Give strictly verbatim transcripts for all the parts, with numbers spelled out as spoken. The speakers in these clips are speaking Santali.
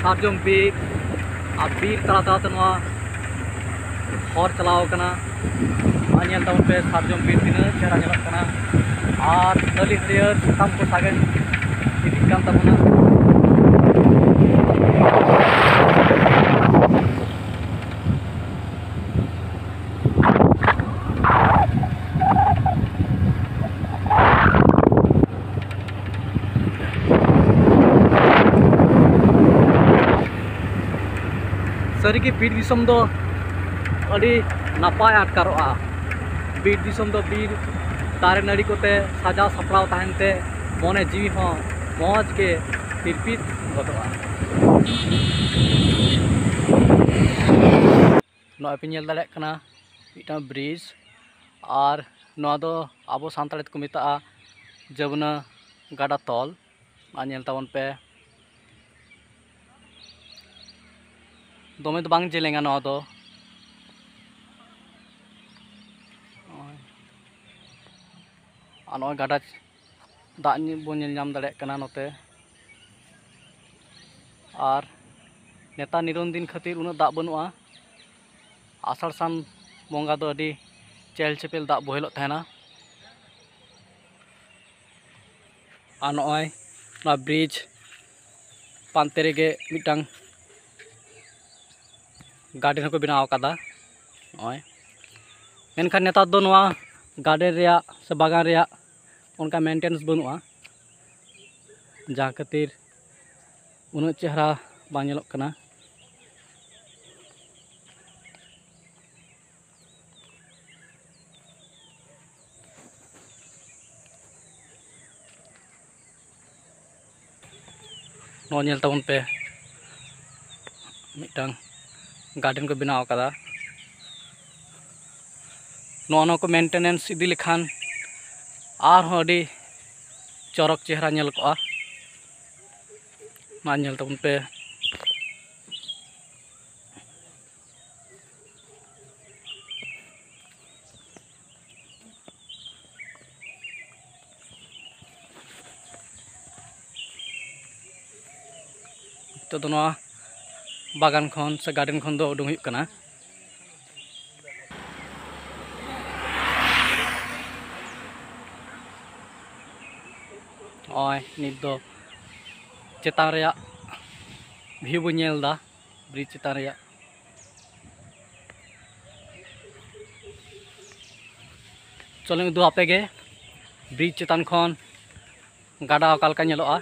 ᱥᱟᱨᱡᱚᱢ ᱵᱤᱨ, ᱟᱨ ᱵᱤᱨ ᱛᱟᱞᱟ ᱛᱟᱞᱟᱛᱮ ᱱᱚᱣᱟ ᱦᱚᱨ ᱪᱟᱞᱟᱣ ᱠᱟᱱᱟ᱾ ᱟᱨ ᱧᱮᱞ ᱛᱟᱵᱚᱱ ᱯᱮ, ᱥᱟᱨᱡᱚᱢ ᱵᱤᱨ ᱛᱤᱱᱟᱹᱜ ᱪᱮᱦᱨᱟ ᱧᱮᱞᱚᱜ ᱠᱟᱱᱟ, ᱟᱨ ᱦᱟᱹᱞᱤ ᱦᱟᱹᱨᱭᱟᱹᱲ ᱥᱟᱠᱟᱢ ᱠᱚ ᱥᱟᱜᱮᱱ ᱤᱫᱤᱜ ᱠᱟᱱ ᱛᱟᱵᱚᱱᱟ᱾ ᱥᱟᱹᱨᱤᱜᱮ ᱵᱤᱨ ᱫᱤᱥᱚᱢ ᱫᱚ ᱟᱹᱰᱤ ᱱᱟᱯᱟᱭ ᱟᱴᱠᱟᱨᱚᱜᱼᱟ᱾ ᱵᱤᱨ ᱫᱤᱥᱚᱢ ᱫᱚ ᱵᱤᱨ ᱫᱟᱨᱮ ᱱᱟᱹᱲᱤ ᱠᱚᱛᱮ ᱥᱟᱡᱟᱣ ᱥᱟᱯᱲᱟᱣ ᱛᱟᱦᱮᱱ ᱛᱮ ᱢᱚᱱᱮ ᱡᱤᱣᱤ ᱦᱚᱸ ᱢᱚᱡᱽ ᱜᱮ ᱛᱤᱨᱯᱤᱛ ᱜᱚᱫᱚᱜᱼᱟ᱾ ᱱᱚᱜᱼᱚᱭ ᱯᱮ ᱧᱮᱞ ᱫᱟᱲᱮᱭᱟᱜ ᱠᱟᱱᱟ, ᱢᱤᱫᱴᱟᱝ ᱵᱨᱤᱡᱽ, ᱟᱨ ᱱᱚᱣᱟ ᱫᱚ ᱟᱵᱚ ᱥᱟᱱᱛᱟᱲᱤ ᱛᱮᱠᱚ ᱢᱮᱛᱟᱜᱼᱟ ᱡᱚᱢᱩᱱᱟ ᱜᱟᱰᱟ ᱛᱚᱞ᱾ ᱟᱨ ᱧᱮᱞ ᱛᱟᱵᱚᱱ ᱯᱮ, ᱫᱚᱢᱮ ᱫᱚ ᱵᱟᱝ ᱡᱮᱞᱮᱧᱟ ᱱᱚᱣᱟ ᱫᱚ᱾ ᱟᱨ ᱱᱚᱜᱼᱚᱭ ᱜᱟᱰᱟ ᱫᱟᱜ ᱵᱚᱱ ᱧᱮᱞ ᱧᱟᱢ ᱫᱟᱲᱮᱭᱟᱜ ᱠᱟᱱᱟ ᱱᱚᱛᱮ᱾ ᱟᱨ ᱱᱮᱛᱟᱨ ᱱᱤᱨᱚᱱ ᱫᱤᱱ ᱠᱷᱟᱹᱛᱤᱨ ᱩᱱᱟᱹᱜ ᱫᱟᱜ ᱵᱟᱹᱱᱩᱜᱼᱟ᱾ ᱟᱥᱟᱲ ᱥᱟᱱ ᱵᱚᱸᱜᱟ ᱫᱚ ᱟᱹᱰᱤ ᱪᱮᱦᱮᱞ ᱪᱮᱯᱮᱞ ᱫᱟᱜ ᱵᱚᱦᱮᱞᱚᱜ ᱛᱟᱦᱮᱱᱟ᱾ ᱟᱨ ᱱᱚᱜᱼᱚᱭ ᱱᱚᱣᱟ ᱵᱨᱤᱡᱽ ᱯᱟᱱᱛᱮ ᱨᱮᱜᱮ ᱢᱤᱫᱴᱟᱝ ᱜᱟᱨᱰᱮᱱ ᱦᱚᱸᱠᱚ ᱵᱮᱱᱟᱣ ᱟᱠᱟᱫᱟ ᱱᱚᱜᱼᱚᱭ᱾ ᱢᱮᱱᱠᱷᱟᱱ ᱱᱮᱛᱟᱨ ᱫᱚ ᱱᱚᱣᱟ ᱜᱟᱨᱰᱮᱱ ᱨᱮᱭᱟᱜ ᱥᱮ ᱵᱟᱜᱟᱱ ᱨᱮᱭᱟᱜ ᱚᱱᱠᱟ ᱢᱮᱱᱴᱮᱱᱮᱱᱥ ᱵᱟᱹᱱᱩᱜᱼᱟ, ᱡᱟᱦᱟᱸ ᱠᱷᱟᱹᱛᱤᱨ ᱩᱱᱟᱹᱜ ᱪᱮᱦᱨᱟ ᱵᱟᱝ ᱧᱮᱞᱚᱜ ᱠᱟᱱᱟ᱾ ᱱᱚᱣᱟ ᱧᱮᱞ ᱛᱟᱵᱚᱱ ᱯᱮ, ᱢᱤᱫᱴᱟᱝ ᱜᱟᱨᱰᱮᱱ ᱠᱚ ᱵᱮᱱᱟᱣ ᱟᱠᱟᱫᱟ᱾ ᱱᱚᱣᱟ ᱱᱚᱣᱟ ᱠᱚ ᱢᱮᱱᱴᱮᱱᱮᱱᱥ ᱤᱫᱤ ᱞᱮᱠᱷᱟᱱ ᱟᱨᱦᱚᱸ ᱟᱹᱰᱤ ᱪᱚᱨᱚᱠ ᱪᱮᱦᱨᱟ ᱧᱮᱞ ᱠᱚᱜᱼᱟ᱾ ᱢᱟ ᱧᱮᱞ ᱛᱟᱵᱚᱱ ᱯᱮ᱾ ᱫᱚ ᱱᱚᱣᱟ ᱵᱟᱜᱟᱱ ᱠᱷᱚᱱ ᱥᱮ ᱜᱟᱨᱰᱮᱱ ᱠᱷᱚᱱ ᱫᱚ ᱩᱰᱩᱝ ᱦᱩᱭᱩᱜ ᱠᱟᱱᱟ᱾ ᱱᱚᱜᱼᱚᱭ ᱱᱤᱛ ᱫᱚ ᱪᱮᱛᱟᱱ ᱨᱮᱭᱟᱜ ᱵᱷᱤᱭᱩ ᱵᱚᱱ ᱧᱮᱞ ᱮᱫᱟ, ᱵᱨᱤᱡᱽ ᱪᱮᱛᱟᱱ ᱨᱮᱭᱟᱜ᱾ ᱪᱚᱞᱚᱧ ᱩᱫᱩᱜ ᱟᱯᱮ ᱜᱮ ᱵᱨᱤᱡᱽ ᱪᱮᱛᱟᱱ ᱠᱷᱚᱱ ᱜᱟᱰᱟ ᱚᱠᱟ ᱞᱮᱠᱟ ᱧᱮᱞᱚᱜᱼᱟ᱾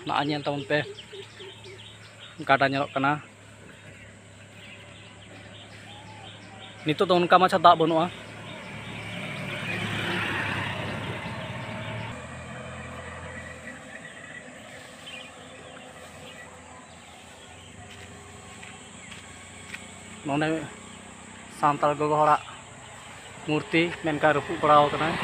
ᱱᱚᱜᱼᱚᱭ ᱧᱮᱞ ᱛᱟᱵᱚᱱ ᱯᱮ, ᱜᱟᱰᱟ ᱧᱮᱞᱚᱜ ᱠᱟᱱᱟ᱾ ᱱᱤᱛᱚᱜ ᱫᱚ ᱚᱱᱠᱟ ᱢᱟᱪᱷᱟ ᱫᱟᱜ ᱵᱟᱹᱱᱩᱜᱼᱟ᱾ ᱱᱚᱰᱮ ᱥᱟᱱᱛᱟᱲ ᱜᱚᱜᱚ ᱦᱚᱲᱟᱜ ᱢᱩᱨᱛᱤ ᱢᱮᱱᱠᱷᱟᱱ ᱨᱟᱹᱯᱩᱫ ᱵᱟᱲᱟᱣ ᱠᱟᱱᱟᱭ᱾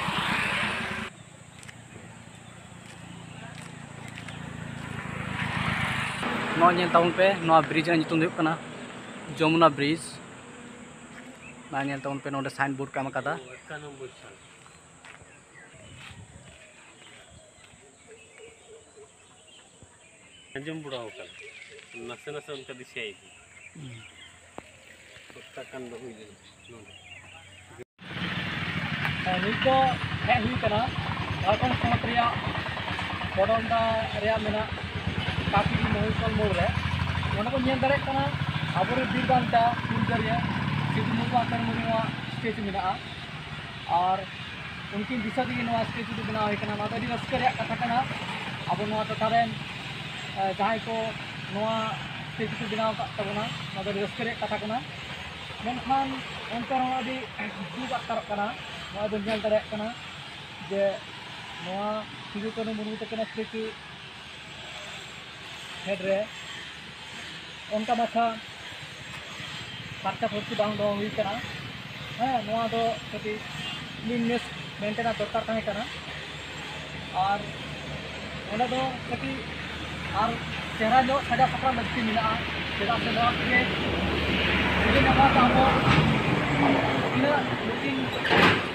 ᱱᱚᱣᱟ ᱧᱮᱞ ᱛᱟᱵᱚᱱ ᱯᱮ, ᱱᱚᱣᱟ ᱵᱨᱤᱡᱽ ᱨᱮᱱᱟᱜ ᱧᱩᱛᱩᱢ ᱫᱚ ᱦᱩᱭᱩᱜ ᱠᱟᱱᱟ ᱡᱚᱢᱩᱱᱟ ᱵᱨᱤᱡᱽ᱾ ᱱᱚᱣᱟ ᱧᱮᱞ ᱛᱟᱵᱚᱱ ᱯᱮ, ᱱᱚᱰᱮ ᱥᱟᱭᱤᱱ ᱵᱳᱨᱰ ᱠᱚ ᱮᱢ ᱟᱠᱟᱫᱟ᱾ ᱟᱸᱡᱚᱢ ᱵᱟᱲᱟ ᱟᱠᱟᱫ, ᱱᱟᱥᱮ ᱱᱟᱥᱮ ᱚᱱᱠᱟ ᱫᱤᱥᱟᱹᱭ᱾ ᱦᱩᱸ᱾ ᱥᱚᱯᱛᱟ ᱠᱟᱱ ᱫᱚ ᱦᱩᱭ ᱞᱮᱱᱟ ᱱᱚᱰᱮ᱾ ᱱᱤᱛ ᱫᱚ ᱦᱮᱡ ᱦᱩᱭ ᱠᱟᱱᱟ ᱡᱷᱟᱲᱠᱷᱚᱸᱰ ᱯᱚᱱᱚᱛ ᱨᱮᱭᱟᱜ ᱵᱚᱰᱚᱱᱰᱟ ᱨᱮᱭᱟᱜ ᱢᱮᱱᱟᱜ ᱠᱟᱹᱯᱤ ᱢᱚᱦᱤᱥᱚᱞ ᱢᱳᱲ ᱨᱮ᱾ ᱱᱚᱰᱮ ᱵᱚᱱ ᱧᱮᱞ ᱫᱟᱲᱮᱭᱟᱜ ᱠᱟᱱᱟ ᱟᱵᱚᱨᱮᱱ ᱵᱤᱨ ᱵᱟᱱᱴᱟ ᱦᱩᱞᱜᱟᱹᱨᱤᱭᱟᱹ ᱥᱤᱫᱩ ᱢᱩᱨᱢᱩ ᱟᱨ ᱠᱟᱹᱱᱦᱩ ᱢᱩᱨᱢᱩᱣᱟᱜ ᱥᱴᱮᱪᱩ ᱢᱮᱱᱟᱜᱼᱟ᱾ ᱟᱨ ᱩᱱᱠᱤᱱ ᱫᱤᱥᱟᱹ ᱛᱮᱜᱮ ᱱᱚᱣᱟ ᱥᱴᱮᱪᱩ ᱫᱚ ᱵᱮᱱᱟᱣ ᱦᱩᱭ ᱠᱟᱱᱟ᱾ ᱱᱚᱣᱟ ᱫᱚ ᱟᱹᱰᱤ ᱨᱟᱹᱥᱠᱟᱹ ᱨᱮᱭᱟᱜ ᱠᱟᱛᱷᱟ ᱠᱟᱱᱟ᱾ ᱟᱵᱚ ᱱᱚᱣᱟ ᱴᱚᱴᱷᱟ ᱨᱮᱱ, ᱮ, ᱡᱟᱦᱟᱸᱭ ᱠᱚ ᱱᱚᱣᱟ ᱥᱴᱮᱪᱩ ᱠᱚ ᱵᱮᱱᱟᱣ ᱟᱠᱟᱫ ᱛᱟᱵᱚᱱᱟ, ᱱᱚᱣᱟ ᱫᱚ ᱟᱹᱰᱤ ᱨᱟᱹᱥᱠᱟᱹ ᱨᱮᱭᱟᱜ ᱠᱟᱛᱷᱟ ᱠᱟᱱᱟ᱾ ᱢᱮᱱᱠᱷᱟᱱ ᱮᱱᱛᱮ ᱨᱮᱦᱚᱸ ᱟᱹᱰᱤ ᱫᱩᱠ ᱟᱴᱠᱟᱨᱚᱜ ᱠᱟᱱᱟ᱾ ᱱᱚᱣᱟ ᱵᱚᱱ ᱧᱮᱞ ᱫᱟᱲᱮᱭᱟᱜ ᱠᱟᱱᱟ ᱡᱮ ᱱᱚᱣᱟ ᱥᱤᱫᱩ ᱠᱟᱹᱱᱦᱩ ᱢᱩᱨᱢᱩ ᱛᱟᱹᱠᱤᱱᱟᱜ ᱥᱴᱮᱪᱩ ᱯᱷᱮᱰ ᱨᱮ ᱚᱱᱠᱟ ᱢᱟᱪᱷᱟ ᱯᱷᱟᱨᱪᱟ ᱯᱷᱟᱹᱨᱪᱤ ᱵᱟᱝ ᱫᱚᱦᱚ ᱦᱩᱭ ᱠᱟᱱᱟ᱾ ᱦᱮᱸ, ᱱᱚᱣᱟ ᱫᱚ ᱠᱟᱹᱴᱤᱡ ᱠᱞᱤᱱᱱᱮᱥ ᱢᱮᱱᱴᱮᱱᱟᱜ ᱫᱚᱨᱠᱟᱨ ᱛᱟᱦᱮᱸ ᱠᱟᱱᱟ᱾ ᱟᱨ ᱚᱸᱰᱮ ᱫᱚ ᱠᱟᱹᱴᱤᱡ ᱟᱨ ᱪᱮᱦᱨᱟ ᱧᱚᱜ ᱥᱟᱡᱟᱣ ᱥᱟᱯᱲᱟᱣ ᱞᱟᱹᱠᱛᱤ ᱢᱮᱱᱟᱜᱼᱟ, ᱪᱮᱫᱟᱜ ᱥᱮ ᱱᱚᱣᱟ ᱛᱮᱜᱮ ᱡᱩᱫᱤ ᱱᱚᱣᱟ ᱫᱚ ᱟᱵᱚ ᱛᱤᱱᱟᱹᱜ ᱢᱤᱫᱴᱤᱱ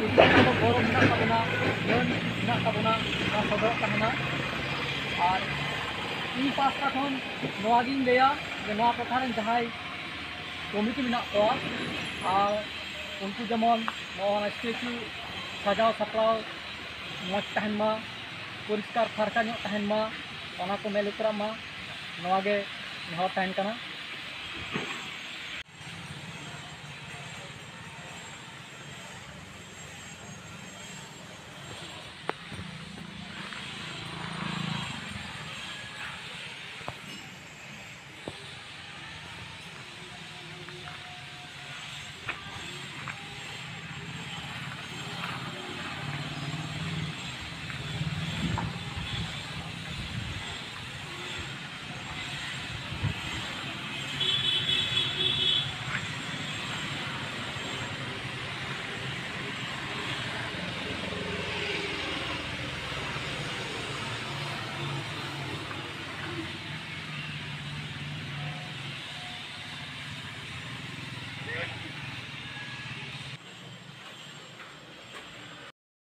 ᱤᱫᱤ ᱠᱟᱛᱮ ᱫᱚ ᱜᱚᱨᱚᱵᱽ ᱢᱮᱱᱟᱜ ᱛᱟᱵᱚᱱᱟ, ᱢᱟᱹᱱ ᱢᱮᱱᱟᱜ ᱛᱟᱵᱚᱱᱟ, ᱚᱱᱟ ᱥᱚᱫᱚᱨᱚᱜ ᱛᱟᱦᱮᱱᱟ᱾ ᱟᱨ ᱤᱧ ᱯᱟᱥᱴᱟ ᱠᱷᱚᱱ ᱱᱚᱣᱟᱜᱤᱧ ᱞᱟᱹᱭᱟ ᱡᱮ ᱱᱚᱣᱟ ᱴᱚᱴᱷᱟ ᱨᱮᱱ ᱡᱟᱦᱟᱸᱭ ᱠᱚᱢᱤᱴᱤ ᱢᱮᱱᱟᱜ ᱠᱚᱣᱟ, ᱟᱨ ᱩᱱᱠᱩ ᱡᱮᱢᱚᱱ ᱱᱚᱣᱟ ᱥᱴᱮᱪᱩ ᱥᱟᱡᱟᱣ ᱥᱟᱯᱲᱟᱣ ᱢᱚᱡᱽ ᱛᱟᱦᱮᱱ ᱢᱟ, ᱯᱚᱨᱤᱥᱠᱟᱨ ᱯᱷᱟᱨᱪᱟ ᱧᱚᱜ ᱛᱟᱦᱮᱱ ᱢᱟ, ᱚᱱᱟ ᱠᱚ ᱢᱮᱫ ᱞᱩᱛᱩᱨᱟᱜ ᱢᱟ, ᱱᱚᱣᱟ ᱜᱮ ᱱᱮᱦᱚᱨ ᱛᱟᱦᱮᱱ ᱠᱟᱱᱟ᱾